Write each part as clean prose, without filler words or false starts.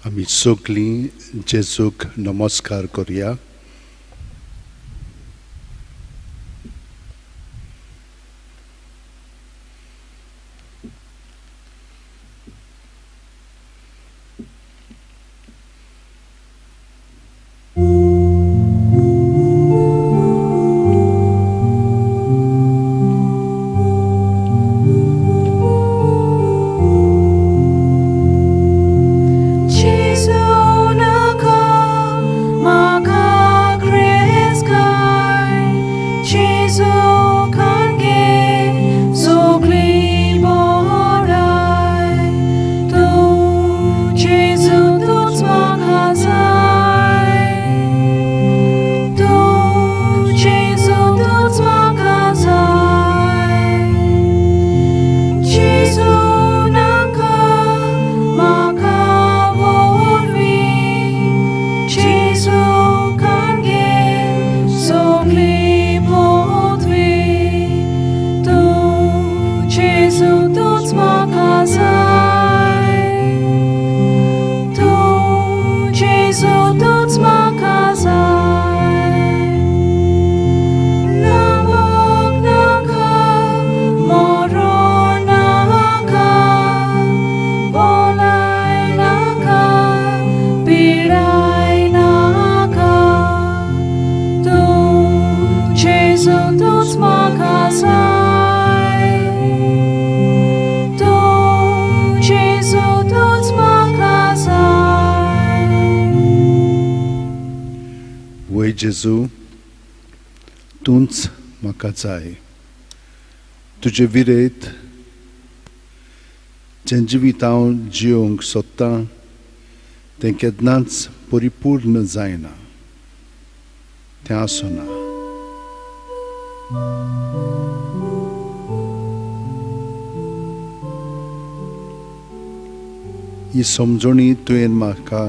आमी सगळीं जेजूक नमस्कार करुया. Jesu naka maka Christai, Jesu kange sogli borai, tu Jesu tuts makazai, tu Jesu tuts makazai. Jesu naka maka vorvi, Jesu kange sogli potvi, tu Jesu tuts makazai, tu Jesu tuts makazai. Namok naka, moro naka, bolay naka, piray naka, tu Jesu tuts makazai, tu Jesu tuts makazai. वय जेजू, तूंच म्हाका जाय. तुजे विरेत जें जिवीत हांव जियोंक सोदतां तें केन्नाच परिपूर्ण जायना, तें आसना. ही समजणी तुवें म्हाका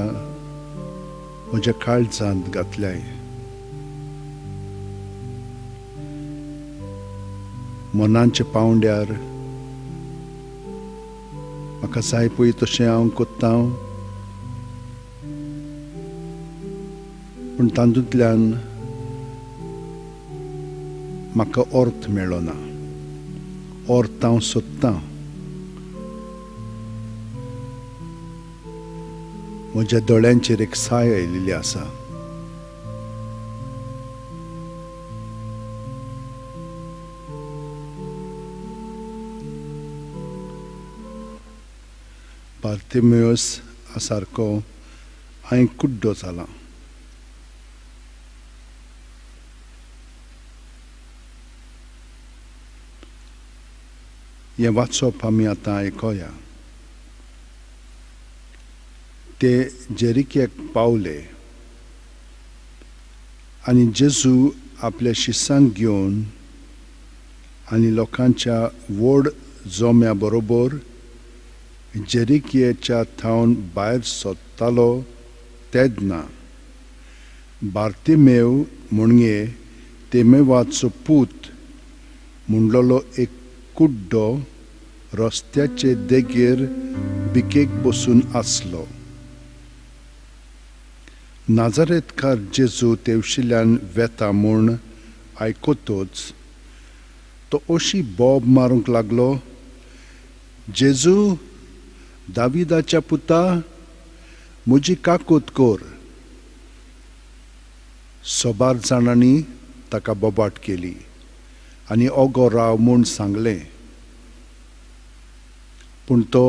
म्हज्या काळजांत घातल्याय. मनाच्या पावंड्यार म्हाका जाय पळय तशें हांव कोत्तां, पूण तातूंतल्यान म्हाका अर्थ मेळना. अर्थ हांव सोदतां. म्हज्या दोळ्यांचेर एक साय आयिल्ली आसा. बार्तिमेयस सारको हांवें कुड्डो जाला. हें वाचप आमी आतां आयकोया. ते जेरिक्याक पावले आनी जेजू आपल्या शिसांक घेवन आनी लोकांच्या व्हड जोम्या बरोबर जेरिकियेच्या थावन भायर सोदतालो तेन्ना बार्तिमेव म्हणगे तेमेवाचो पूत म्हणलेलो एक कुड्डो रस्त्याचे देगेर भिकेक बसून आसलो. नाजारेतकार जेजू तेवशिल्यान वेता म्हूण आयकतच तो अशी बोब मारूंक लागलो, जेजू दाविदाच्या पुता, म्हजी काकूत कर. सोबार जाणांनी ताका बोबाट केली आनी ओगो राव म्हूण सांगलें, पूण तो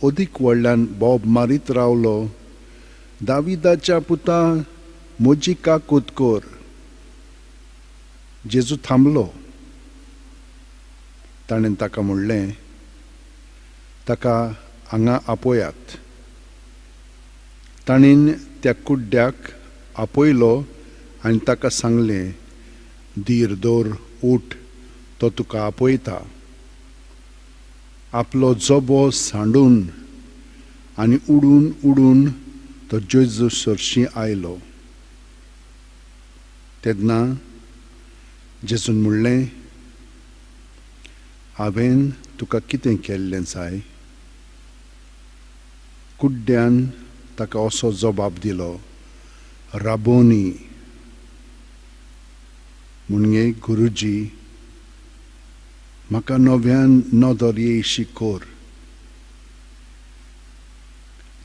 अदीक व्हडल्यान बोब मारीत रावलो, दाविदाच्या पुता, म्हजी काकूत कर. जेजू थांबलो. ताणें ताका म्हणलें, ताका हांगा आपोयात. ताणें त्या कुड्ड्याक आपयलो आनी ताका सांगलें, धीर दवर, उठ, तो तुका आपयता. आपलो जबो सांडून आनी उडून उडून तो जेजू सरशीं आयलो. तेन्ना जेजून म्हणलें, हांवें तुका कितें केल्लें जाय? कुड्ड्यान ताका असो जबाब दिलो, राबोनी, म्हणजे गुरुजी, म्हाका नव्यान नदर येयशी कर.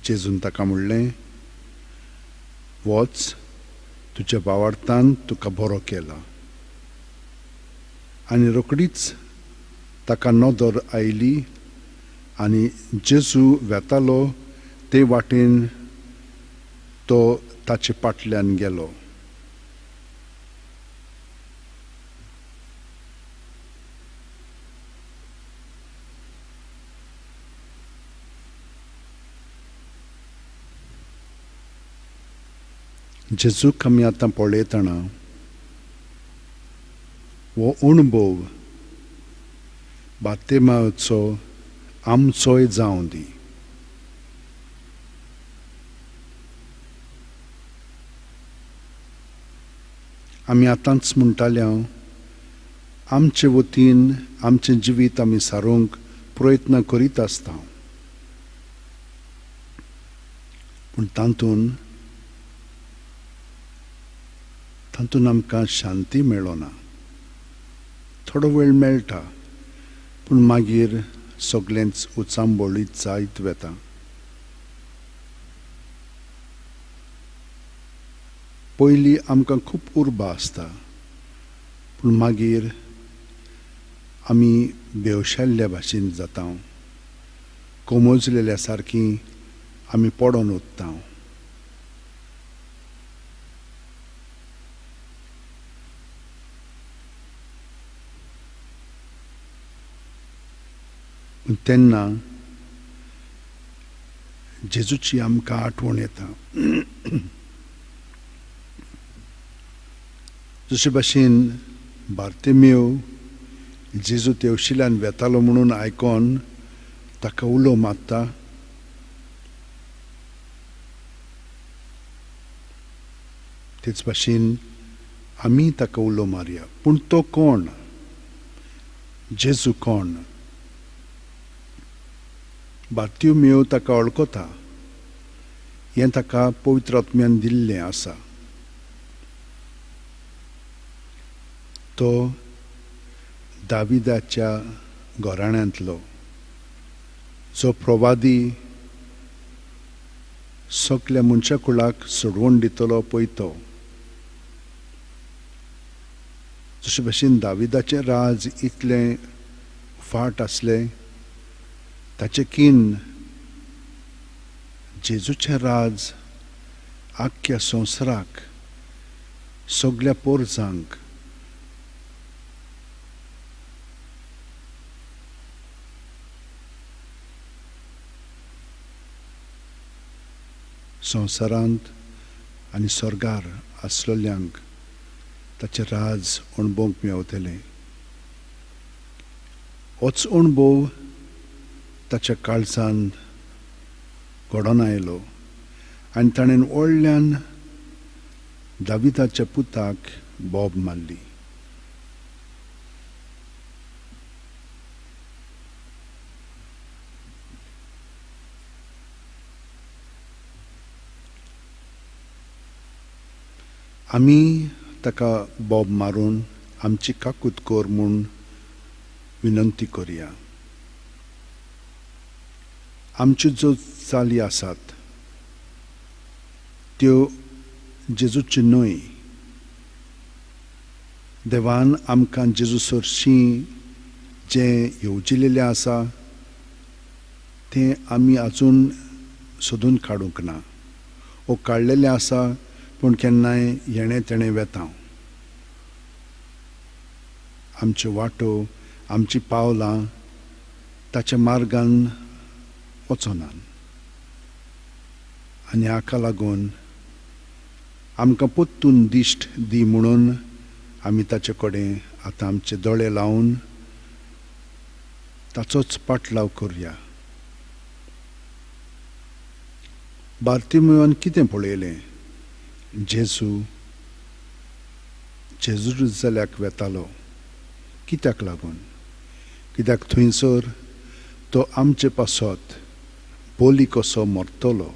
जेजून ताका म्हणलें, वच, तुज्या भावार्थान तुका बरो केला. आनी रोखडीच ताका नदर आयली आनी जेजू वेतालो ते वाटेन तो ताचे फाटल्यान गेलो. जेजूक आमी आतां पळयतना हो अणभव बार्तिमाचो आमचोय जावं दी. आमी आतांच म्हणटाले, आमचे वतीन आमचें जिवीत आमी सारूंक प्रयत्न करीत आसता, पूण तातूंत तातूंत आमकां शांती मेळना. थोडो वेळ मेळटा, पूण मागीर सगळेंच उचांबळीत जायत वता. पयलीं आमकां खूब उर्बा आसता, पूण मागीर आमी बेवशेल्ल्या भाशेन जाता, कोमजलेल्या सारकी आमी पडोन उरता. तेन्ना जेजूची आमकां आठवण येता. जशे भाशेन बार्तिमेव जेजू तेवशिल्यान वेतालो म्हणून आयकोन ताका उलो मारता, तेच भाशेन आमी ताका उलो मारया. पूण तो कोण? जेजू कोण? बार्तिमेव ताका वळखता, हें ताका पवित्र आत्म्यान दिल्लें आसा. तो दाविदाच्या घराण्यांतलो, जो प्रवादी सगल्या मनशा कुळाक सोडवण दितलो पळय तो. जशे भाशेन दाविदाचें राज इतलें फाट आसलें, ताचें कीन जेजूचें राज आख्ख्या संवसाराक, सगल्या पोरजांक संवसारांत आनी स्वर्गार आसलेल्यांक ताचें राज अणभवंक मेवतलें. होच अणभव ताच्या काळजान घडोवन आयलो आनी ताणें व्हडल्यान दाविदाच्या पुताक बोब मारली. आमी ताका बोब मारून आमची काकूत कर म्हूण विनंती करया. आमच्यो ज्यो चाली आसात त्यो जेजूच्यो न्हय. देवान आमकां जेजू सरशीं जें येवजिलेलें आसा तें आमी आजून सोदून काडूंक ना, वो काडलेलें आसा पूण केन्नाय हेणें तेणें वेता. आमच्यो वाटो, आमचीं पावलां ताच्या मार्गान वचनात आनी हाका लागून आमकां परतून दिश्ट दी म्हणून आमी ताचे कडेन आतां आमचे दोळे लावन ताचोच पाटलाव करया. बार्तिमेवान कितें पळयलें? जेजू जेरुजल्याक वेतालो. कित्याक लागून? कित्याक थंयसर तो आमचे पासत बोली कसो मरतलो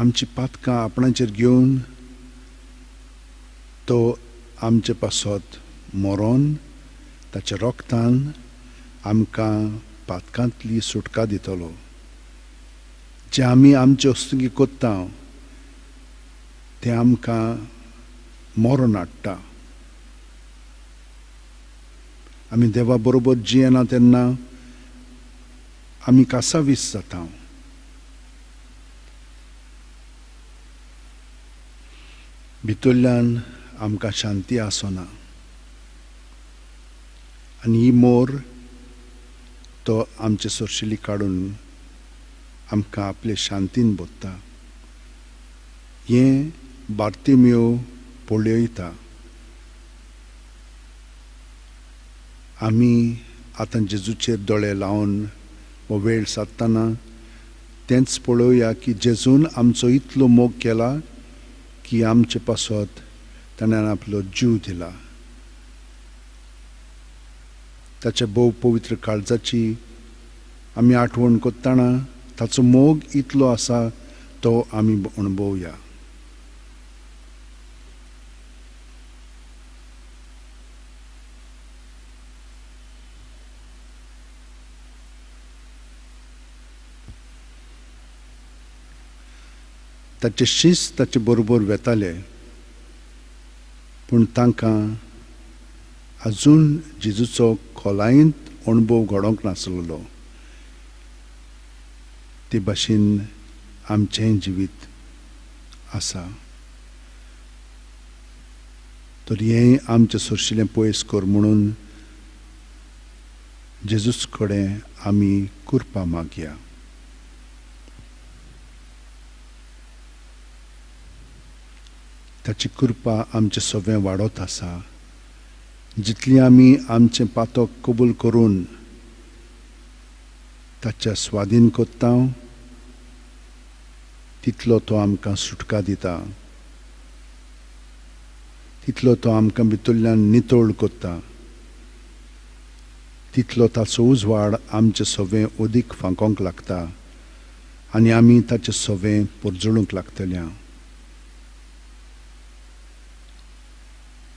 आमची पातकां आपणाचेर घेवन तो आमचे पासत मरोन ताच्या रोगतान आमकां पातकांतली सुटका दितलो. जे आमी आमचे वस्तुकी कोत्ता तें आमकां मरण हाडटा. आमी देवा बरोबर जियेना तेन्ना आमी कासावीस जाता. भितरल्यान आमकां शांती आसना आनी ही मोर तो आमचे सरशिली काडून आमकां आपले शांतीन बोत्ता. हें बार्तिम्यो पळयता. आमी आतां जेजूचेर दोळे लावन हो वेळ सादतना तेंच पळोवया की जेजून आमचो इतलो मोग केला की आमचे पासत ताणें आपलो जीव दिला. ताच्या भोव पवित्र काळजाची आमी आठवण करतना ताचो मोग इतलो आसा तो आमी अणभवया. ताचे शिस्त ताचे बरोबर वेताले पूण तांकां अजून जेजूचो खोलायेंत अणभव घडोवंक नासलेलो. ते भाशेन आमचें जिवीत आसा. तर हें आमचें सरशिलें पयस कर म्हणून जेजूच कडेन आमी कृपा मागया. ताची कृपा आमचें सगळें वाडत आसा. जितली आमी आमचें पातक कबूल करून ताच्या स्वाधीन करता तितलो तो आमकां सुटका दिता, तितलो तो आमकां भितरल्यान नितळ करता, तितलो ताचो उजवाड आमचें सगळें अदीक फांकोंक लागता आनी आमी ताचें सगळें परजळूंक लागतल्या.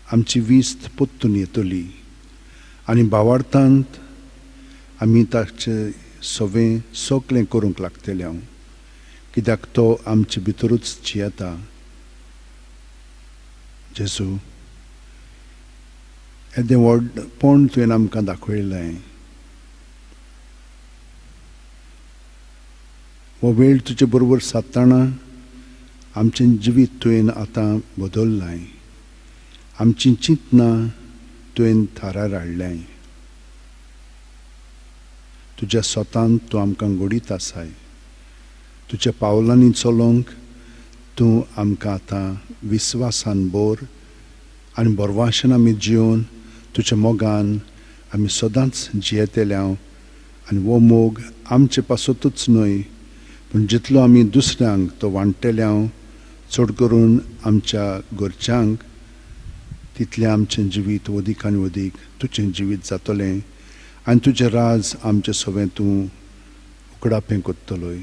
आमची विस्त परतून येतली आनी भावार्थांत आमी ताचें सगळें सगळें करूंक लागतले, कित्याक तो आमचे भितरूच जियेता. जेजू, येदें व्हडपण तुवें आमकां दाखयलें. हो वेळ तुजे बरोबर सादतना आमचें जिवीत तुवें आतां बदल्लां, आमचीं चिंतनां तुवें थारार हाडल्याय. तुज्या स्वतान तूं आमकां घडीत आसाय. तुज्या पावलांनी चलोवंक तूं आमकां आतां विस्वासान भर आनी बरवाशेन आमी जिवन तुज्या मोगान आमी सदांच जियेतले. आनी हो मोग आमचे पासतूच न्हय पूण जितलो आमी दुसऱ्यांक तो वांट्टले, चड करून आमच्या घरच्यांक, तितलें आमचें जिवीत अदीक आनी अदीक तुजें जिवीत जातलें आनी तुजें राज आमचें सगळें तूं उकडापें करतलोय.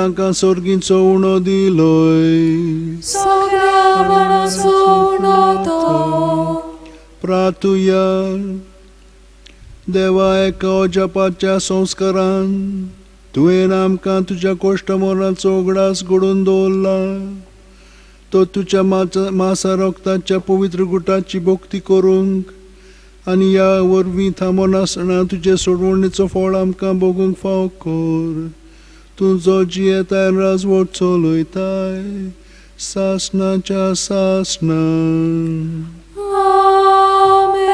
तांकां सोर्गींचो उणो दिलोय. सगळ्या मनाचो उणो तो. प्रातुया. देवा, एका अजापाच्या संस्कारान तुवें आमकां तुज्या कोश्टमोराचो उगडास घडोवन दवरला. तो तुज्या मासा रोगताच्या पवित्र गुटाची भक्ती करूंक आनी ह्या वरवीं थांबो नासतना तुजे सोडवणेचो फळ आमकां भोगूंक फाव कर. तूं जो जियेताय, राजवट चलयताय सासनाच्या सासना. आमेन.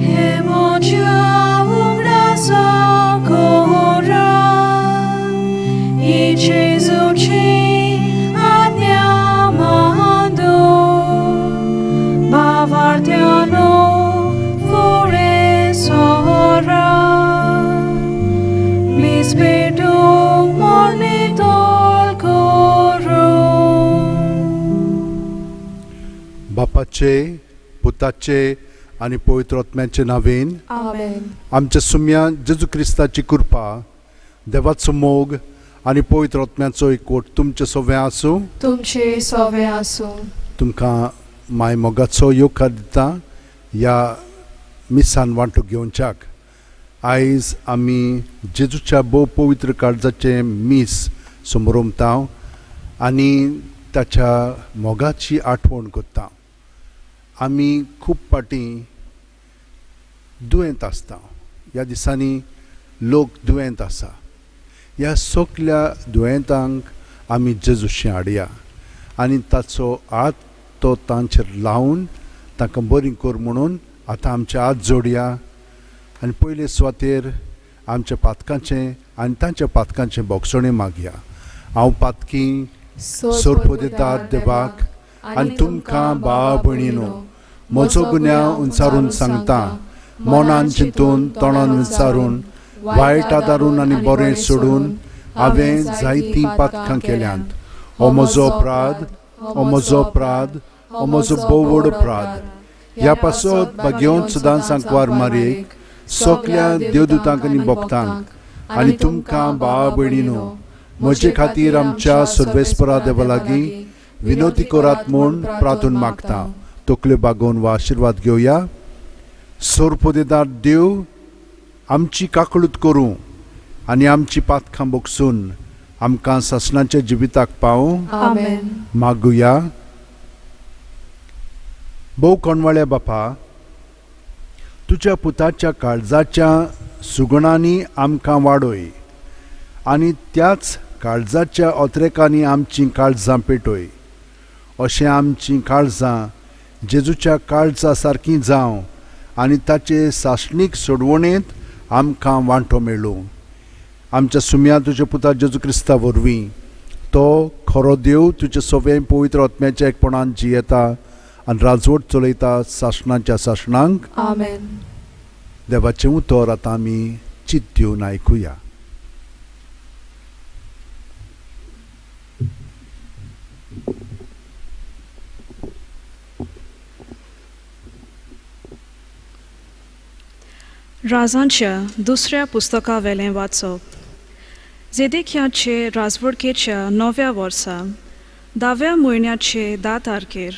हे म्हज्या उगडासा कोरा, ही जेजूची आज्ञा मांदो. भावार्थ्यानो फुडें सोरा, मीस पेटूंक मोडणी तोल करूं. बापाचे, पुताचे आनी पवित्र आत्म्याचे नावेन. आमेन. आमच्या सुम्या जेजू क्रिस्ताची कृपा, देवाचो मोग आनी पवित्र आत्म्याचो एकवट तुमचे सगळें आसूं. तुमचे सोवे आसूं. तुमकां माय मोगाचो येवकार दिता ह्या मिसान वांटो घेवच्याक. आयज आमी जेजूच्या भोव पवित्र काळजाचें मीस समरोमता आनी ताच्या मोगाची आठवण करता. आमी खूब फावटी दुयेंत आसता. ह्या दिसांनी लोक दुयेंत आसा. ह्या सगल्या दुयेंतांक आमी जेजूशी हाडया आनी ताचो हात तो तांचेर लावन तांकां बरी कर म्हणून आतां आमचे हात जोडया आनी पयले सुवातेर आमच्या पातकांचें आनी तांच्या पातकांचें भोगसणें मागया. हांव पातकी सोरपोदेदार देवाक आनी तुमकां भावा भयणीनो म्हजो गुन्यांव उंचारून सांगता. मनान चिंतून, तोंडान विचारून, वायट आदारून आनी बरें सोडून हांवें जायतीं पातकां केल्यांत. हो म्हजो अपराध, हो म्हजो अपराध, हो म्हजो भोव व्हड अपराध. ह्या पासत भाग्योन सदांच सांकवार मारयेक, सगल्या देवदूतांक आनी भक्तांक आनी तुमकां भावा भयणीनो म्हजे खातीर आमच्या सर्वेस्परा देवा लागीं विनोती करात म्हूण प्रार्थून मागता. तकल्यो बागोवन वा आशिर्वाद घेवया. सोरपोदेदार देव आमची काकळूत करूं आनी आमची पातकां बोगसून आमकां सासणाच्या जिविताक पावूं. आमेन. मागुया. भोव कोणवाळ्या बापा, तुज्या पुताच्या काळजाच्या सुगणांनी आमकां वाडय आनी त्याच काळजाच्या अत्रेकांनी आमचीं काळजां पेटय. अशें आमचीं काळजां जेजूच्या काळजा सारकीं जावं आनी ताचे सासणीक सोडवणेंत आमकां वांटो मेळूं. आमच्या सुम्या तुज्या पुता जेजू क्रिस्ता वरवीं. तो खरो देव, तुजे सगळें पवित्र आत्म्याच्या एकपणान जियेता आनी राजवट चलयता सासणाच्या सासणांक. आमेन. देवाचें उतर आतां आमी चित दिवन आयकुया. राजांच्या दुसऱ्या पुस्तकावेलें वाचप. जेदेकियाचे राजवडकेच्या णव्या वर्सा, धाव्या म्हयन्याचे धा तारखेर,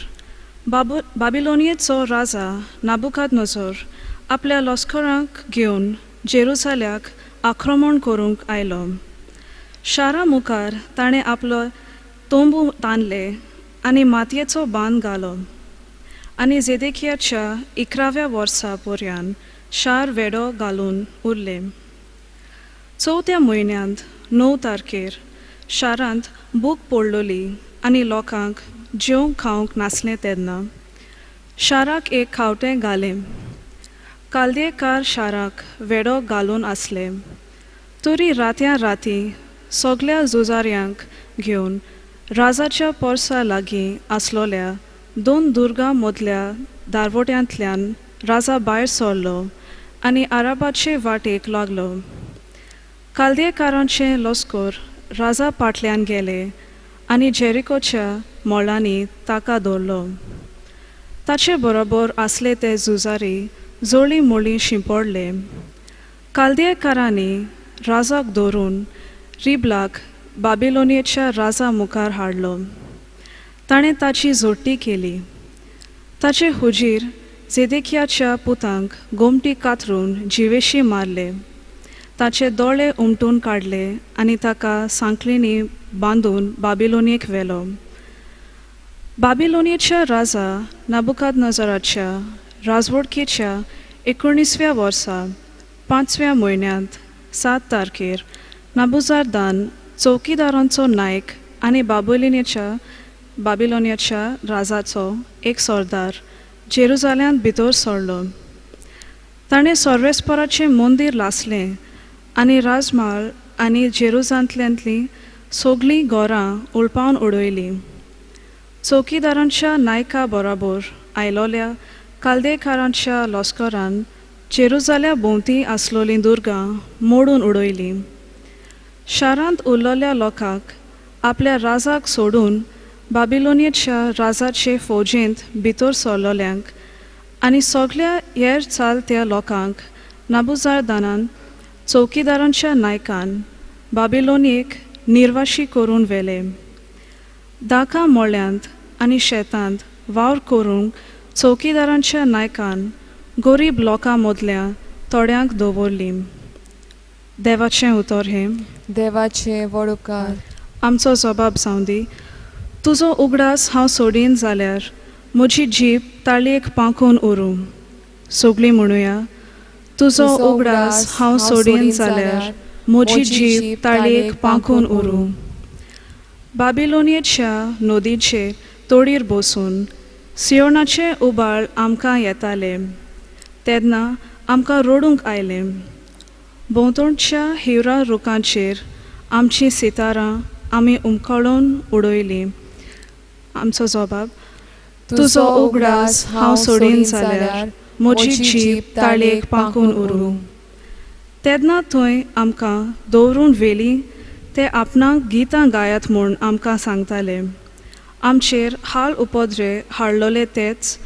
बाबिलोनियेचो राजा नाबुकादनजर आपल्या लश्कराक घेवन जेरुजाल्याक आक्रमण करूंक आयलो. शारा मुखार ताणें आपलो तंबू ताणले आनी मातयेचो बांद घालो. आनी जेदेकियाच्या इकराव्या वर्सा पर्यान शार वेडो घालून उरलें. चवथ्या म्हयन्यांत णव तारखेर शारांत भूक पडलोली आनी लोकांक जेवंक खावंक नासलें तेन्ना शाराक एक खावटें घालें. कालदेकार शाराक वेडो घालून आसले तरी रातयां राती सगल्या झुजाऱ्यांक घेवन राजाच्या पोरसा लागीं आसलोल्या दोन दुर्गां मदल्या दारवट्यांतल्यान राजा भायर सरलो आनी आराबाचे वाटेक लागलो. कालदेकारांचें लश्कर राजा फाटल्यान गेले आनी जेरिकोच्या मोळांनी ताका धरलो. ताचे बरोबर आसले ते झुजारी जोळी मोळी शिंपडले. कालदेकारांनी राजाक धरून रिबलाक बाबिलोनियेच्या राजा मुखार हाडलो. ताणें ताची जोडटी केली. ताचे हुजीर जेदेकियाच्या पुतांक गोमटी कातरून जिवेशी मारले. ताचे दोळे उमटून काडले आनी ताका सांखळींनी बांदून बाबिलोनियेक व्हेलो. बाबिलोनियेच्या राजा नाबुकादनजराच्या राजवडकेच्या एकुणिसव्या वर्सा पांचव्या म्हयन्यांत सात तारखेर नाबुजारदान चौकीदारांचो नायक आनी बाबिलोनियाच्या राजाचो एक सरदार जेरुजाल्यांत भितर सरलो. ताणें सर्वेस्पराचें मंदीर लासलें आनी राजम्हाल आनी जेरुजांतल्यांतलीं सगलीं घरां उळपावन उडयलीं. चौकीदारांच्या नायका बराबर आयलोल्या कालदेकारांच्या लश्करान जेरुजाल्या भोंवती आसलोलीं दुर्गां मोडून उडयलीं. शारांत उरलेल्या लोकांक आपल्या राजाक सोडून बाबिलोनियेच्या राजाचे फौजेंत भितर सरलोल्यांक आनी सगल्या हेर चालत्या लोकांक नाबुजारदानान चौकीदारांच्या नायकान बाबिलोनियेक निर्वाशी करून व्हेले. दाका मोळ्यांत आनी शेतांत वावर करूंक चौकीदारांच्या नायकान गरीब लोकां मदल्या थोड्यांक दवरलीं. देवाचें उतर हें. देवाचे व्हड उपकार. आमचो जबाब जावं दी. तुजो उगडास हांव सोडीन जाल्यार म्हजी जीब ताळयेक पांखून उरूं. सगळीं म्हणुया, तुजो उगडास हांव सोडीन जाल्यार म्हजी जीब ताळयेक पांखून उरूं. बाबिलोनियेच्या नदीचे तोडीर बसून सियोनाचे उबाळ आमकां येताले तेन्ना आमकां रडूंक आयलें. भोंवतणच्या हिवरा रुखांचेर आमचीं सितारां आमी उमकळून उडयलीं. आमचो जबाब, तुजो उगडास हांव सोडीन जाल्यार म्हजी जीब ताळयेक पांखून उरूं. तेन्ना थंय आमकां दवरून व्हेलीं ते आपणाक गितां गायात म्हूण आमकां सांगताले. आमचेर हाल उपद्रे हाडलोले तेच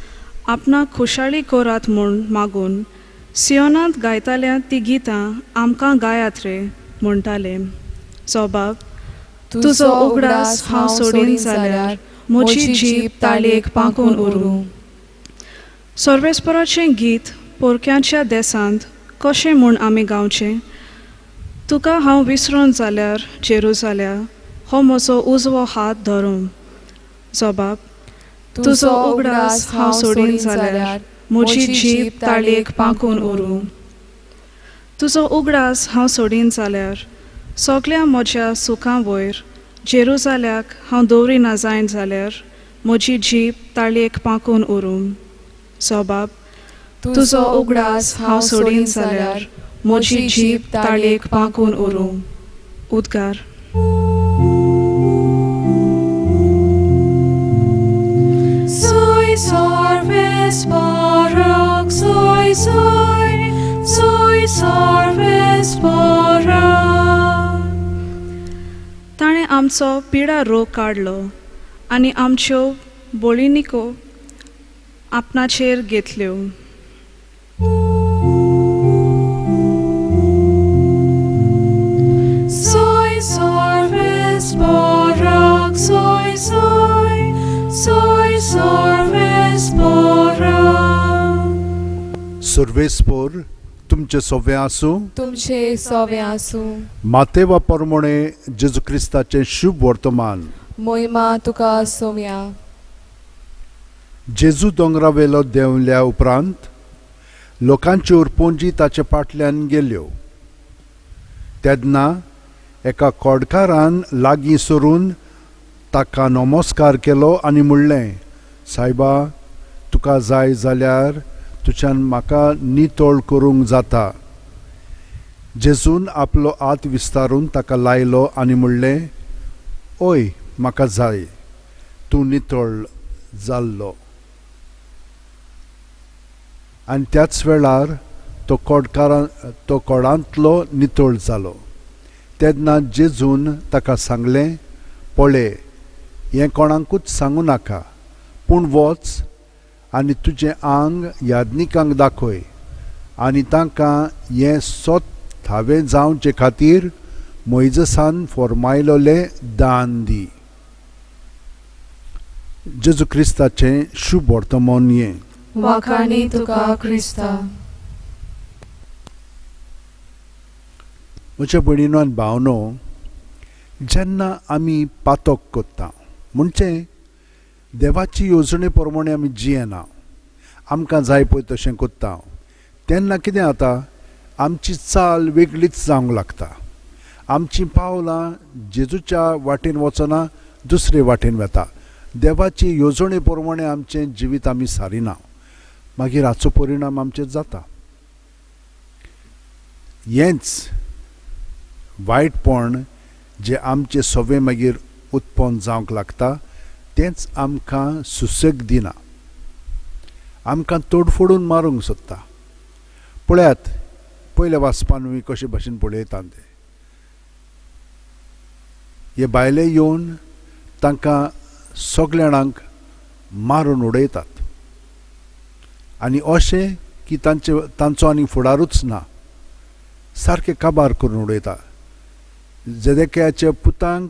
आपणाक खुशाली करात म्हूण मागून सियोनांत गायताल्या ती गितां आमकां गायात रे म्हणटाले. जबाब, तुजो उगडास हांव सोडीन जाल्यार म्हजी जीब ताळयेक पांखून उरूं. सर्वेस्पराचें गीत पोरक्यांच्या देसांत कशें म्हूण आमी गावचें? तुका हांव विसरोन जाल्यार जेरुजाल्या हो म्हजो उजवो हात धरूं. जबाब, तुजो उगडास हांव सोडीन जाल्यार म्हजी जीब ताळयेक पांखून उरूं. तुजो उगडास हांव सोडीन जाल्यार सगल्या म्हज्या सुखां वयर जेरुजाल्याक हांव दवरिना जायन जाल्यार म्हजी जीब ताळयेक पांखून उरूं. जबाब, तुजो उगडास हांव सोडीन जाल्यार म्हजी जीब ताळयेक पांखून उरूं. उद्गार. Soy sarvesparak, soy soy, soy sarvesparak. ताणें आमचो पिडा रोग काडलो आनी आमच्यो बोळिनिको आपणाचेर घेतल्यो. सर्वेस्पोर तुमचें सोवें आसूं. तुमचे सोवे आसूं. मातेवा परमणे जेजू क्रिस्ताचें शुभ वर्तमान. मोहिमा तुका सोम्या. जेजू दोंगरावेलो देंवल्या उपरांत लोकांच्यो उरपोंजी ताचे फाटल्यान गेल्यो. तेन्ना एका कोडकारान लागीं सरून ताका नमस्कार केलो आनी म्हणलें, सायबा, तुका जाय जाल्यार तुज्यान म्हाका नितळ करूंक जाता. जेजून आपलो हात विस्तारून ताका लायलो आनी म्हणलें, ओय, म्हाका जाय, तूं नितळ जाल्लो. आनी त्याच वेळार तो कोडकारा तो कोडांतलो नितळ जालो. तेन्ना जेजून ताका सांगलें, पळय, हें कोणाकूच सांगू नाका, पूण वच आनी तुजें आंग याज्ञिकांक दाखय आनी तांकां हें सत थावें जावचे खातीर मोयजसान फॉर्मायलोलें दान दी. जेजू क्रिस्ताचें शुभ वर्तमान हें. वाखाणी तुका क्रिस्ता. म्हज्या भयणीनो आनी भावनो, जेन्ना आमी पातक करता म्हणजे देवाची येवजणे प्रमाणे आमी जियेना, आमकां जाय पळय तशें करता, तेन्ना कितें जाता, आमची चाल वेगळीच जावंक लागता. आमचीं पावलां जेजूच्या वाटेन वचना, दुसरे वाटेन वता. देवाची येवजणे प्रमाणे आमचें जिवीत आमी सारिना, मागीर हाचो परिणाम आमचेर जाता. हेंच वायटपण जें आमचें सवे मागीर उत्पन्न जावंक लागता, तेंच आमकां सुसेग दिना, आमकां तोडफोडून मारूंक सोदता. पळयात, पयल्या वाचपान कशे भाशेन पळयता ते हे बायले येवन तांकां सगल्या जाणांक मारून उडयतात आनी अशें की तांचे तांचो आनी फुडारूच ना, सारकें काबार करून उडयता. जेदेकयाच्या पुतांक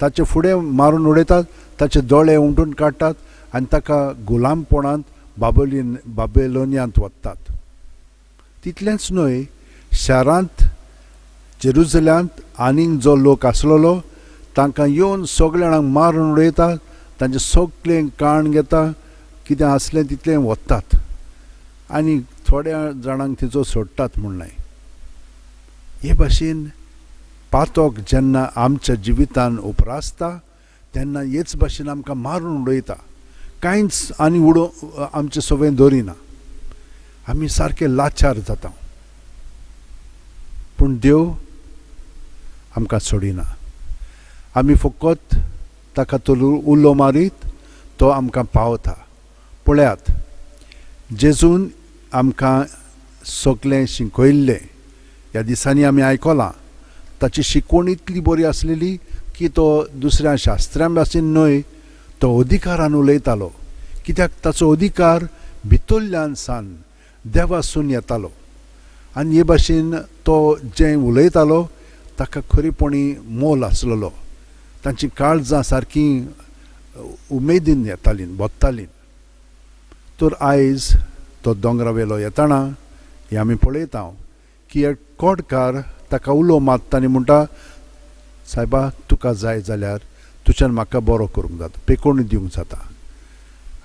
ताचे फुडें मारून उडयतात, ताचे दोळे उमटून काडटात आनी ताका गुलामपणांत बाबेलोनियांत वतात. तितलेंच न्हय, शारांत जेरुजल्यांत आनीक जो लोक आसलेलो तांकां येवन सगल्या जाणांक मारून उडयतात, तांचें सगळें काण घेता, कितें आसलें तितलें व्हरतात आनी थोड्या जाणांक थंयचो सोडटात म्हूण न्हय. हे भाशेन पातक जेन्ना आमच्या जिवितान उप्रासता तेन्ना हेच भाशेन आमकां मारून उडयता, कांयच आनी उडोव आमचें सवय दवरिना, आमी सारके लाचार जाता. पूण देव आमकां सोडिना, आमी फकत ताका तो उलो मारीत तो आमकां पावता. पळयात, जेजून आमकां सगळें शिकयल्लें ह्या दिसांनी आमी आयकलां. ताची शिकवण इतली बरी आसलेली की तो दुसऱ्या शास्त्र्यां भाशेन न्हय, तो अधिकारान उलयतालो, कित्याक ताचो अधिकार भितरल्यान सान देवासून येतालो. आनी हे भाशेन तो जें उलयतालो ताका खरेपणी मोल आसलेलो, तांची काळजां सारकीं उमेदीन येतालीं, भोत्तालीं. तर आयज तो दोंगरा वेलो येताना हें आमी पळयता की एक कोडकार ताका उलो मारता आनी म्हणटा, सायबा, तुका जाय जाल्यार तुज्यान म्हाका बरो करूंक जाता, पेकोवणी दिवंक जाता.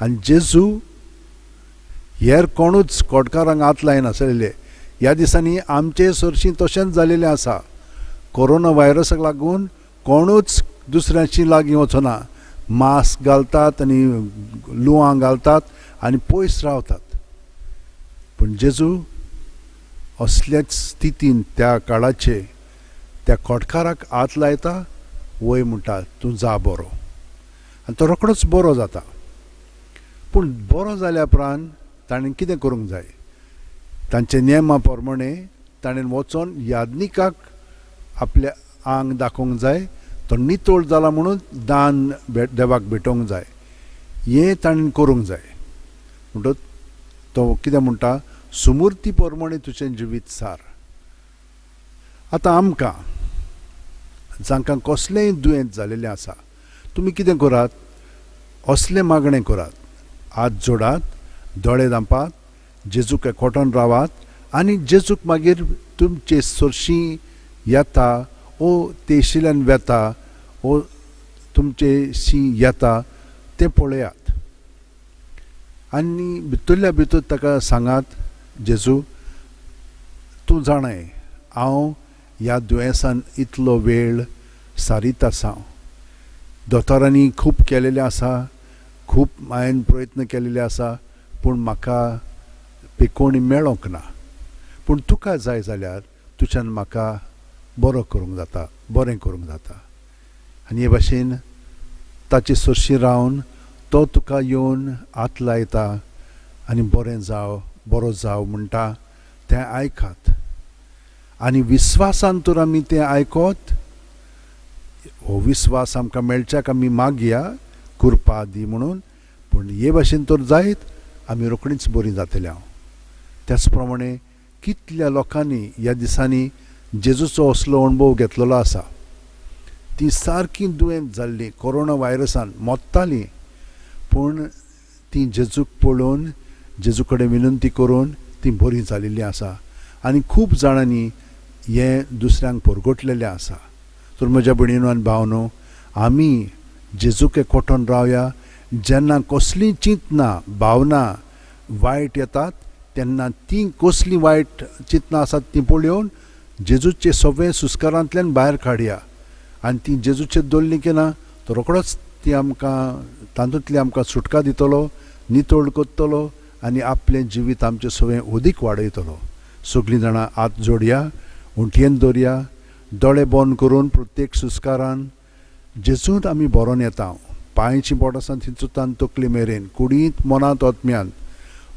आनी जेजू हेर कोणूच कोडकारांक हात लायनासलेले. ह्या दिसांनी आमचे सरशीं तशेंच जालेलें आसा. कोरोना व्हायरसाक लागून कोणूच दुसऱ्यांची लागीं वचना, मास्क घालतात आनी लुवां घालतात आनी पयस रावतात. पूण जेजू असल्याच स्थितीन त्या काळाचे त्या कोटकाराक हात लायता, वय म्हणटा, तूं जा बरो, आनी तो रोकडोच बरो जाता. पूण बरो जाल्या उपरांत ताणें कितें करूंक जाय, तांचे नेमा प्रमाणे ताणें वचोन याज्ञिकाक आपल्या आंग दाखोवंक जाय, तो नितळ जाला म्हणून दान देवाक भेटोवंक जाय, हें ताणें करूंक जाय. म्हणटच तो कितें म्हणटा, सुमुर्ती प्रमाणे तुजें जिवीत सार. आतां आमकां जांकां कसलेंय दुयेंत जालेलें आसा, तुमी कितें करात, असलें मागणें करात, हात जोडात, दोळे धांपात जेजूक एकवटोन रावात आनी जेजूक मागीर तुमचे सरशीं येता ओ तेशिल्यान वेता ओ तुमचे शी येता तें पळयात आनी भितरल्या भितर ताका सांगात, जेजू तूं जाणाय हांव ह्या दुयेंसान इतलो वेळ सारीत आसा, दोतोरांनी खूब केलेलें आसा, खूब हांवें प्रयत्न केलेले आसा, पूण म्हाका पिकोवणी मेळोंक ना, पूण तुका जाय जाल्यार तुज्यान म्हाका बरो करूंक जाता, बरें करूंक जाता। आनी हे भाशेन ताचे सरशी रावन तो तुका येवन हात लायता आनी बरें जाव, बरो जाव म्हणटा तें आयकात आनी विस्वासान तर आमी तें आयकत, हो विस्वास आमकां मेळच्याक आमी मागया कृपा दी म्हणून, पूण हे भाशेन तर जायत आमी रोखडीच बरीं जातले हांव। त्याच प्रमाणे कितल्या लोकांनी ह्या दिसांनी जेजूचो असलो अणभव घेतलेलो आसा, ती सारकी दुयेंत जाल्ली कोरोना व्हायरसान मोत्ताली, पूण ती जेजूक पळोवन जेजू कडेन विनंती करून ती बरी जाल्ली आसा आनी खूब जाणांनी हें दुसऱ्यांक परगटलेलें आसा। तर म्हज्या भयणीनो आनी भावनो, आमी जेजूक एकवटोन रावया। जेन्ना कसलीं चिंतनां भावना वायट येतात तेन्ना तीं कसलीं वायट चिंतनां आसात तीं पळोवन जेजूचे सगळे सुस्कारांतल्यान भायर काडया आनी तीं जेजूचेर दवरलीं की ना तो रोखडोच ती आमकां तातूंतली आमकां सुटका दितलो, नितळ करतलो आनी आपलें जिवीत आमचें सगळें अदीक वाडयतलो। सगळीं जाणां हात जोडया, उंटयेन दवरया, दोळे बंद करून प्रत्येक सुस्कारान जेजूंत आमी बरोवन येता, पांयची बोट आसा थंयचुतान तकली मेरेन कुडींत मनांत आत्म्यांत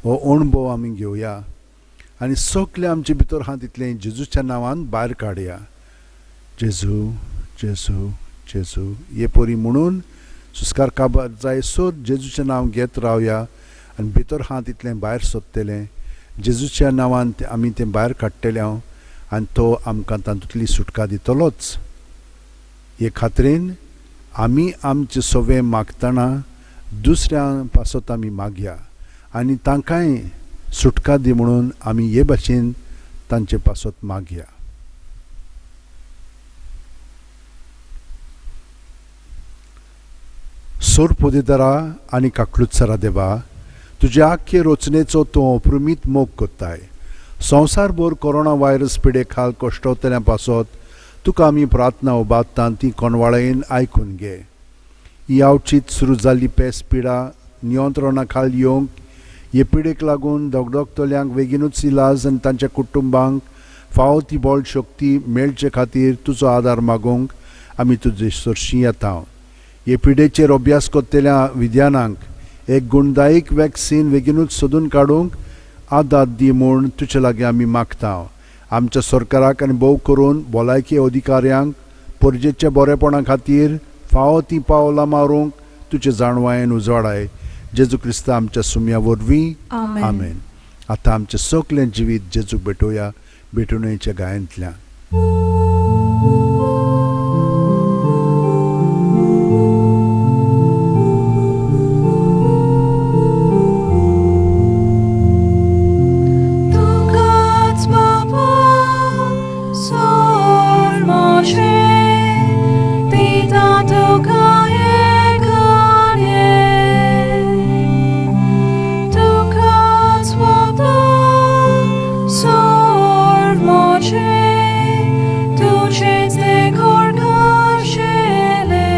हो अणभव आमी घेवया आनी सगळें आमचे भितर आहा तितलें जेजूच्या नांवान भायर काडया। जेजू जेजू जेजू हे परी म्हणून सुस्कार काबार जाय सर जेजूचें नांव घेत रावया आनी भितर आहा तितलें भायर सोदतलें जेजूच्या नांवान आमी तें भायर काडटले हांव आनी तो आमकां तातूंतली सुटका दितलोच। हे खात्रेन आमी आमचें सगळें मागतना दुसऱ्या पासत आमी मागया आनी तांकांय सुटका दी म्हणून आमी हे भाशेन तांचे पासत मागया। सोरपोदेदारा आनी काकलुत्सरा देवा, तुज्या आख्खे रचनेचो तूं अप्रमीत मोग करताय। संवसारभर कोरोना व्हायरस पिडे खाल कश्टवतल्या पासत तुका आमी प्रार्थना उबारता ती कोणवाळेन आयकून घे। ही आवचीत सुरू जाल्ली पेस पिडा नियंत्रणा खाल येवंक हे पिडेक लागून दगदगतल्यांक बेगीनूच इलाज आनी तांच्या कुटुंबांक फावो ती बळ शक्ती मेळचे खातीर तुजो आदार मागूंक आमी तुजे सरशी येता। हे पिडेचेर अभ्यास करतल्या विज्ञानांक एक गुणदायक वॅक्सीन बेगीनूच सोदून काडूंक आदार दी म्हूण तुजे लागीं आमी मागता। आमच्या सरकाराक आनी भोव करून भलायकी अधिकाऱ्यांक परजेच्या बरेपणा खातीर फावो ती पावलां मारूंक तुजे जाणवायेन उजवाडाय। जेजू क्रिस्ता आमच्या सुम्या वरवीं आमेन। आतां आमचें सगळें जिवीत जेजूक भेटोवया भेटवणेच्या गायनांतल्यान। तुकाच बाबा सोर मोचे पिता तुका एकाने, तुकाच बाबा सोर मोचे तुझेच देखोर खाशेले,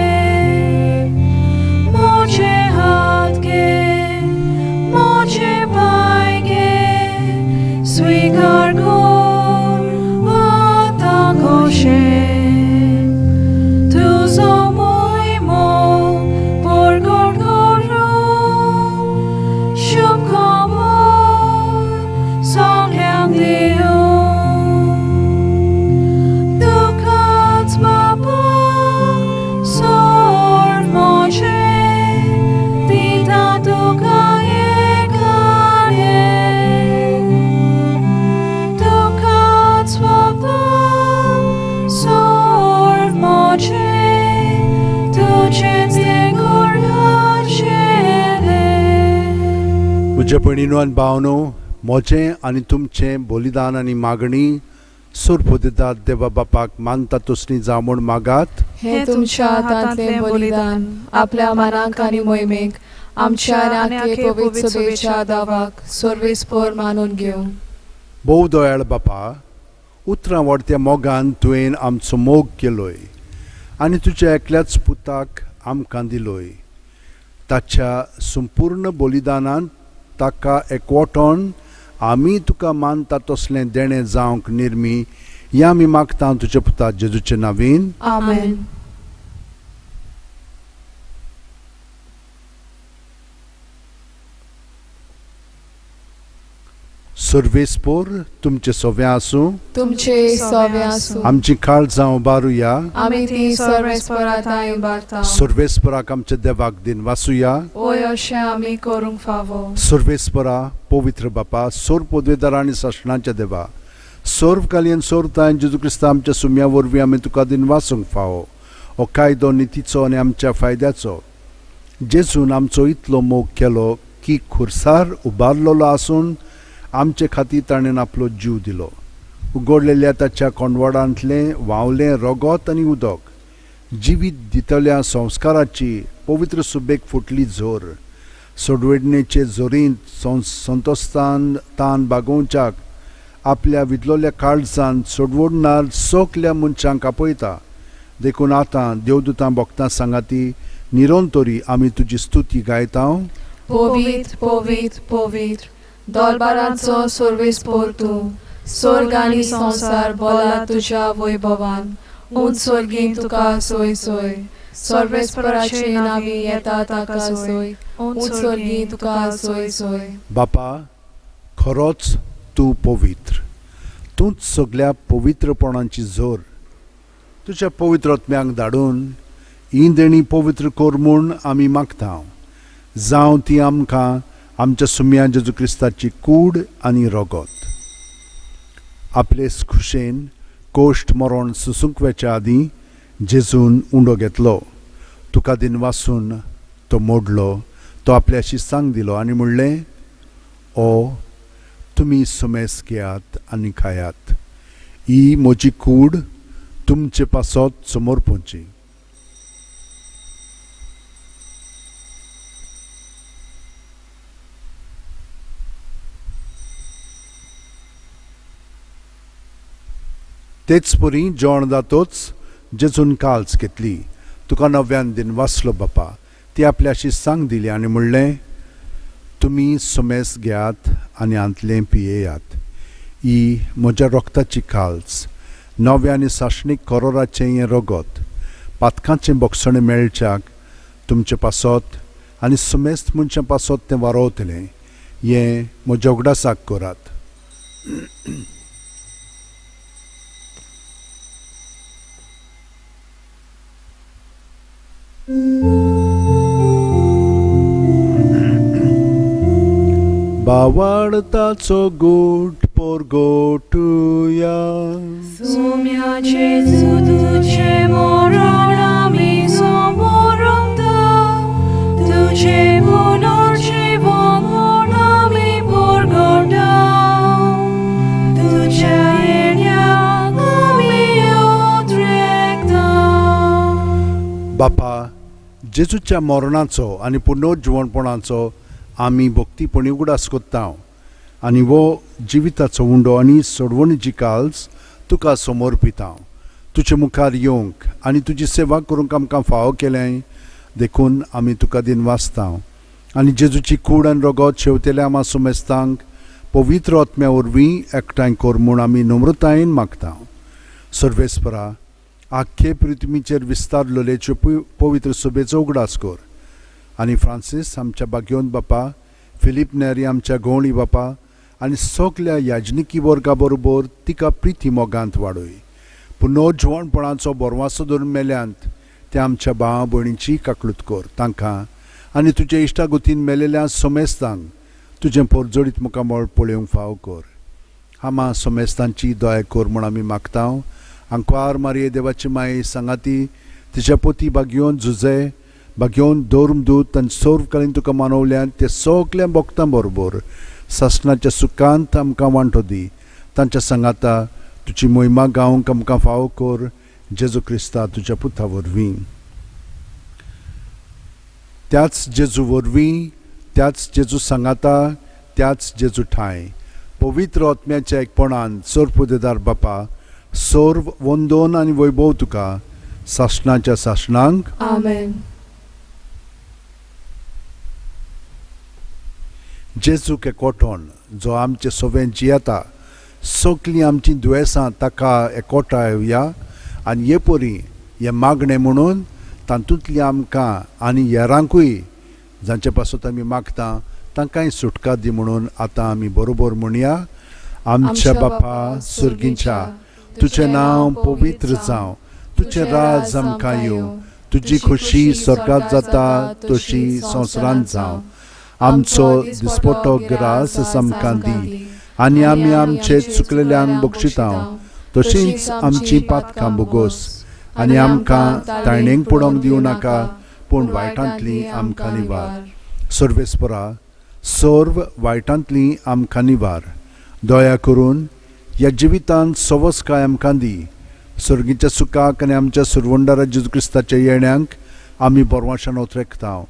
मोचे हात घे मोचे पाय घे स्वीकार कर आतां कशें तुजो मोहिमो परगट करूं शुभ खबर सगळ्यांक दिवं। तुकाच बाबा सोड म्हजें दिता तुका एकाने, तुकाच बाबा सोड म्हजें तुजेंच तें खाशेलें। म्हज्या भयणीनो आनी भावनो, म्हजें आनी तुमचें बलिदान आनी मागणी सोरपोदेतात देवा बापाक मानता तसली जावं म्हूण मागात. हें तुमच्या हातांतलें बलिदान आपल्या मनाक आनी मोहिमेक आमच्या आनी आखे पवित्र सभेच्या दावाक सर्वेस्पोर मानून घेवं. भोव दयाळ बापा, उतरां व्हडत्या मोगान तुवें आमचो मोग केलोय आनी तुज्या एकल्याच पुताक आमकां दिलोय. ताच्या संपूर्ण बलिदानान ताका एकवटोन आमी तुका मानता तसलें देणें जावंक निर्मी या आमी मागता तुज्या पुता जेजूचे नावीन. आमेन. सर्वेस्पोर तुमचे सोव्या आसूं. तुमचे सोवे आसूं. आमची काळजां उबारुया. आमी ती सर्वेस्पोरा उबारता. सर्वेस्पराक आमच्या देवाक दिन वासुया. ओय अशें आमी करूंक फावो. सर्वेस्परा पवित्र बापा, सोर पदवेदार आनी सासणाच्या देवा, सर्वकालीन सोरतायन जेजू क्रिस्ता आमच्या सुम्या वरवीं आमी तुका दिन वासूंक फावो. हो कायदो नितीचो आनी आमच्या फायद्याचो. जेजून आमचो इतलो मोग केलो की खुर्सार उबारलेलो आसून आमचे खातीर ताणें आपलो जीव दिलो. उगडलेल्या ताच्या कोंडवाडांतलें व्हांवलें रगत आनी उदक जिवीत दितल्या संस्काराची पवित्र सुबेक फुटली झोर. सोडवेडणेचे झोरींत संतोस्तान तान बागोवच्याक आपल्या विदलोल्या काळजान सोडवडणार सगल्या मनशांक आपयता. देखून आतां देवदूतां भक्तां सांगाती निरंतरी आमी तुजी स्तुती गायता. पवित्र पवित्र पवित्र दोलबारांचो सर्वेस्पोर तूं, स्वर्ग आनी संवसार बोला तुज्या वैभवान. उंच स्वर्गीं तुका सोय सोय, सर्वेस्पराचे नावी येता ताका सोय, उंच स्वर्गीं तुका सोय सोय. बापा, खरोच तूं पवित्र, तूंच सगल्या पवित्रपणाची जोर. तुज्या पवित्र आत्म्यांक धाडून ही देणी पवित्र कर म्हूण आमी मागता. जावं ती आमकां आमच्या सुम्या जेजू क्रिस्ताची कूड आनी रगत. आपले खुशेन कोश्ट मरण सुसूंक वेच्या आदीं जेजून उंडो घेतलो, तुका दिन वासून तो मोडलो, तो आपल्याशी सांग दिलो आनी म्हणलें, ओ तुमी सुमेस घेयात आनी खायात, ही म्हजी कूड तुमचे पासत समर्पणची. तेच परी जेवण जातोच जेजून काल्स घेतली, तुका नव्यान दिन वाचलो बापा, ती आपल्याशी सांग दिली आनी म्हणलें, तुमी सुमेस घेयात आनी हांतलें पियेयात, ही म्हज्या रोगताची काल्स, नव्या आनी सासणीक करोराचें हें रगत, पातकांचें बोगसणें मेळच्याक तुमचे पासत आनी सुमेस्त मनशां पासत तें वारोवतलें, हें म्हज्या उगडासाक करात. बावाडताचो गोट पोरगोटुया. Sumia Jesu duce moralami somoronta, duce punorce vonami porgorda, duce enia ami utrecta. बापा, जेजूच्या मरणाचो आनी पुनर्जिवणपणाचो आमी भक्तीपणी उगडास कोत्ता आनी वो जिविताचो उंडो आनी सोडवणीची काल्स तुका समर्पिता. तुजे मुखार येवंक आनी तुजी सेवा करूंक आमकां फावो केलें देखून आमी तुका दिन वाचता आनी जेजूची कूड आनी रगत शेवतेल्या आमा सुमेस्तांक पवित्र आत्म्या वरवीं एकठांय कर म्हूण आमी नम्रतायेन मागता. सर्वेस्परा, आख्खे पृथ्वीचेर विस्तारलेलेच्यो पवित्र सभेचो उगडास कर आनी फ्रांसीस आमच्या बाग्योन बापा, फिलीप नेरी आमच्या गवळी बापा आनी सगल्या याजनिकी वर्गा बरोबर तिका प्रिती मोगांत वाडय. पुनर्जिवणपणाचो बोरवासो धरून मेल्यांत त्या आमच्या भावा भयणीची काकळूत कर तांकां आनी तुज्या इश्टागतीन मेलेल्या सोमेस्तांक तुजें पोरजोडीत मुखामळ पळोवंक फाव कर. आमा सोमेस्तांची दया कर म्हूण आमी मागता. आंकवार मारये देवाची माये सांगाती तिच्या पोती बागयोन झुजे बागयोन धर्मदूत आनी सर्वकालीन तुका मानवल्यान ते सगल्या भक्तां बरोबर सासणाच्या सुखांत आमकां वांटो दी. तांच्या सांगाता तुजी मोहिमा गावंक आमकां फावो कर, जेजू क्रिस्ता तुज्या पुता वरवीं. त्याच जेजू वरवीं, त्याच जेजू सांगाता, त्याच जेजू ठांय पवित्र आत्म्याच्या एकपणान सर्वपुदेदार बापा, सर्व वंदन आनी वैभव तुका सासणाच्या सासणांक. आमेन. जेजूक एकोटोन जो आमचे सोवें जियेता, सगलीं आमचीं दुयेंसां ताका एकोटाय आनी हे परी हें मागणें म्हणून तातूंतली आमकां आनी हेरांकूय जांचे पासत आमी मागता तांकांय सुटका दी म्हणून आतां आमी बरोबर म्हणया. आमच्या बापा सर्गींच्या, तुजें नांव पवित्र जावं, तुजें राज आमकां येवं, तुजी खोशी स्वर्गांत जाता तशी संवसारांत जावं. आमचो दिसपटो ग्रास आमकां दी आनी आमी आमचे चुकलेल्यांक बक्षिता तशींच आमची पातकां बोगोस आनी आमकां ताणेंक पडोवंक दिवं नाका, पूण वायटांतली आमकां निवार. सर्वेस्परा, सर्व वायटांतली आमकां निवार. दया करून ह्या जिवितांत सवसकाय आमकां दी. सर्गीच्या सुखाक आनी आमच्या सुरवंडारा जेजू क्रिस्ताच्या येण्यांक आमी बरवाशान ओतरेकता.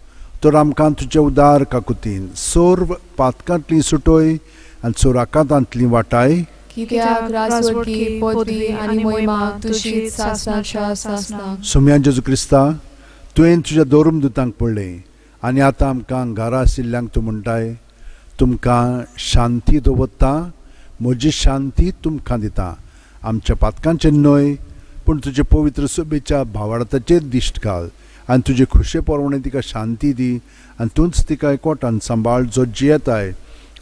तर आमकां तुजे उदार काकुतीन सर्व पातकांतली सुटोय आनी सोराकातांतली वाटाय. कित्याक राजवटकी, पदवी आनी मोहिमा तुजीच सासणाच्या सासणाक. सोम्या जेजू क्रिस्ता, तुवें तुज्या दोरूम दुतांक पडलें आनी आतां आमकां घरा आशिल्ल्यांक तूं म्हणटाय, तुमकां शांती दवरता, म्हजी शांती तुमकां दिता. आमच्या पातकांचेर न्हय, पूण तुजे पवित्र सभेच्या भावार्थाचेर दिश्ट घाल आनी तुजे खुशे प्रमाणे तिका शांती दी आनी तूंच तिका एकवटान सांबाळ, जो जियेताय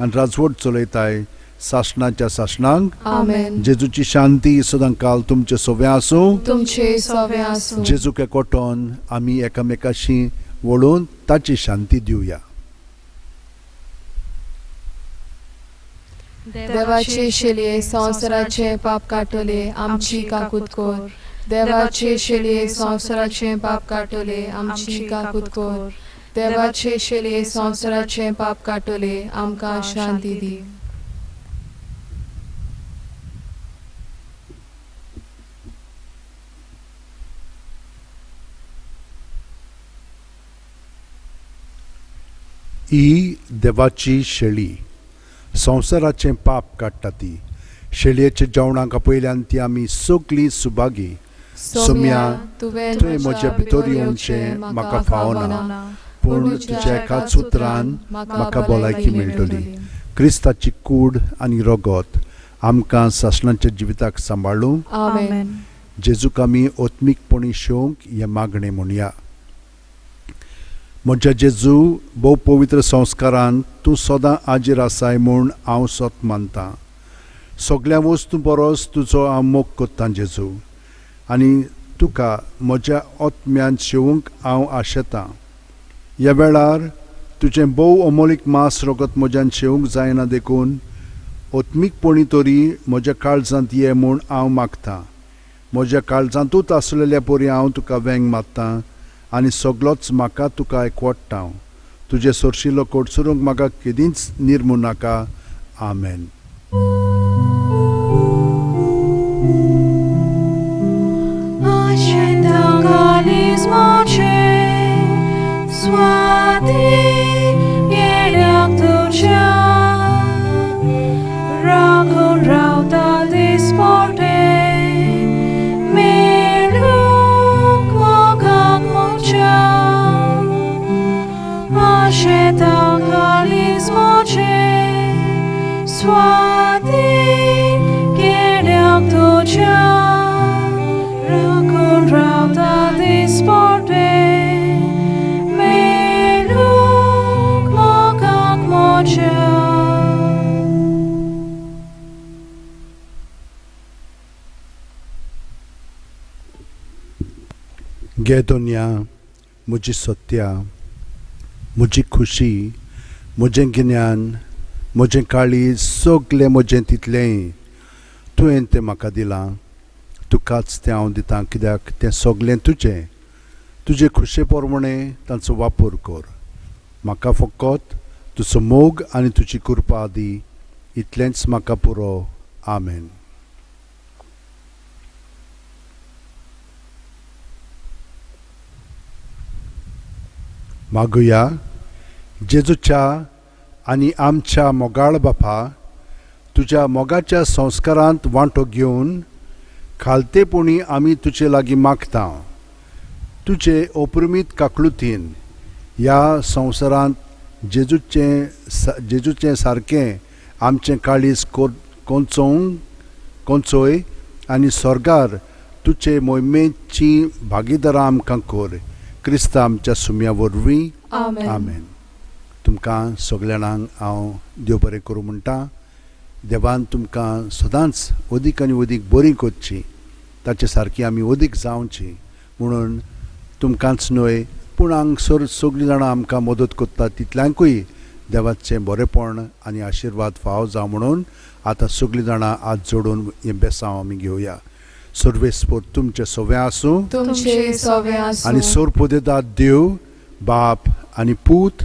आनी राजवट चलयताय सासणाच्या सासणांक. आमेन. जेजूची शांती सदांकाल तुमचे सोवे आसूं. तुमचे सोवे आसूं. जेजूक एकवटोन आमी एकामेकाशी वळून ताची शांती दिवया. देवाचे शेलये संवसाराचे पाप काडटले, आमची काकूत कर. देवाचे शेलये संवसाराचे पाप काडटले, आमची काकूत कर. देवाचे शेलये संवसाराचे पाप काडटले, आमकां शांती दी. ही देवाची शेळी संवसाराचें पाप काडटा. ती शेळयेच्या जेवणाक आपयल्यान ती आमी सगलीं सुभागी. सोम्या, तुवें म्हज्या भितर येवचें म्हाका फावना, पूण तुज्या एकाच उतरान म्हाका भलायकी मेळटली. क्रिस्ताची कूड आनी रगत आमकां सासणाच्या जिविताक सांबाळूं. आमेन. जेजूक आमी आत्मीकपणी शेवंक हें मागणें म्हणया. म्हज्या जेजू, भोव पवित्र संस्कारान तूं सदां आजीर आसाय म्हूण हांव सत मानतां. सगल्या वस्तूं परस तुजो हांव मोग कोत्तां जेजू, आनी तुका म्हज्या आत्म्यान शेवंक हांव आशेतां. ह्या वेळार तुजें भोव अमोलीक मांस रगत म्हज्यान शेवंक जायना, देखून आत्मीकपणी तरी म्हज्या काळजांत ये म्हूण हांव मागतां. म्हज्या काळजांतूच आसलेल्या परी हांव तुका वेंग मारतां आनी सगलोच म्हाका तुका एकवट्टा. तुजें सोरशिल्लो कोटसरूंक म्हाका केदींच निर्मू नाका. आमेन. गे दोनया, म्हजी सत्या, म्हजी खुशी, म्हजें गिन्यान, म्हजें काळीज, सगलें म्हजें तितलेंय तुवें तें म्हाका दिलां. तुकाच तें हांव दितां, कित्याक तें सगलें तुजें. तुजे खुशे प्रमाणे तांचो वापर कर. म्हाका फकत तुजो मोग आनी तुजी कृपा दी, इतलेंच म्हाका पुरो. आमेन. मागुया. जेजूच्या आनी आमच्या मोगाळ बापा, तुज्या मोगाच्या संस्कारांत वांटो घेवन खालतेपणी आमी तुजे लागीं मागता, तुजे अपरिमीत काकळुतीन ह्या संवसारांत जेजूचें सारकें आमचें काळीज कोंचोवंक कोंचोय आनी स्वर्गार तुजे मोहिमेची भागीदारां आमकां कर, क्रिस्ता आमच्या सुम्या वरवीं. आमेन. आमेन. तुमकां सगल्या जाणांक हांव देव बरें करूं म्हणटा. देवान तुमकां सदांच अदीक आनी अदीक बरी करची, ताचे सारकी आमी अदीक जावची म्हणून तुमकांच न्हय पूण हांगसर सगळीं जाणां आमकां मदत करता तितल्यांकूय देवाचें बरेंपण आनी आशिर्वाद फावो जावं म्हणून आतां सगळीं जाणां हात जोडून हें बेसांव आमी घेवया. सर्वेस्पोर तुमचें सवें आसूं. तुमचे सवे आसूं. आनी सोरपोदेदाद देव बाप आनी पूत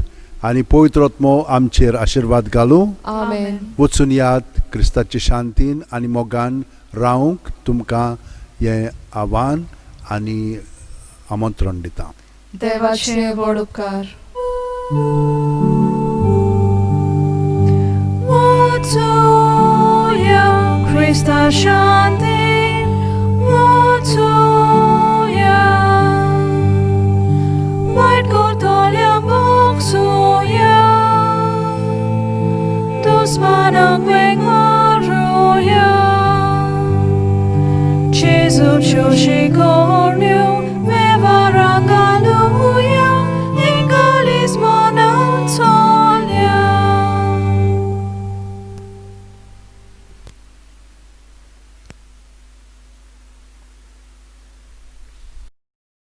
आनी पवित्र आत्मो आमचेर आशिर्वाद घालूं. आमेन. वचून यात, क्रिस्ताचे शांतीन आनी मोगान रावंक तुमकां हें आव्हान आनी आमंत्रण दिता. देवाचे व्हड उपकार. Watoya, Krista Shanti, Watoya. White Gordolia Boxoya, Dosmanang Wengmaroya, Jesu Choshi Corneo.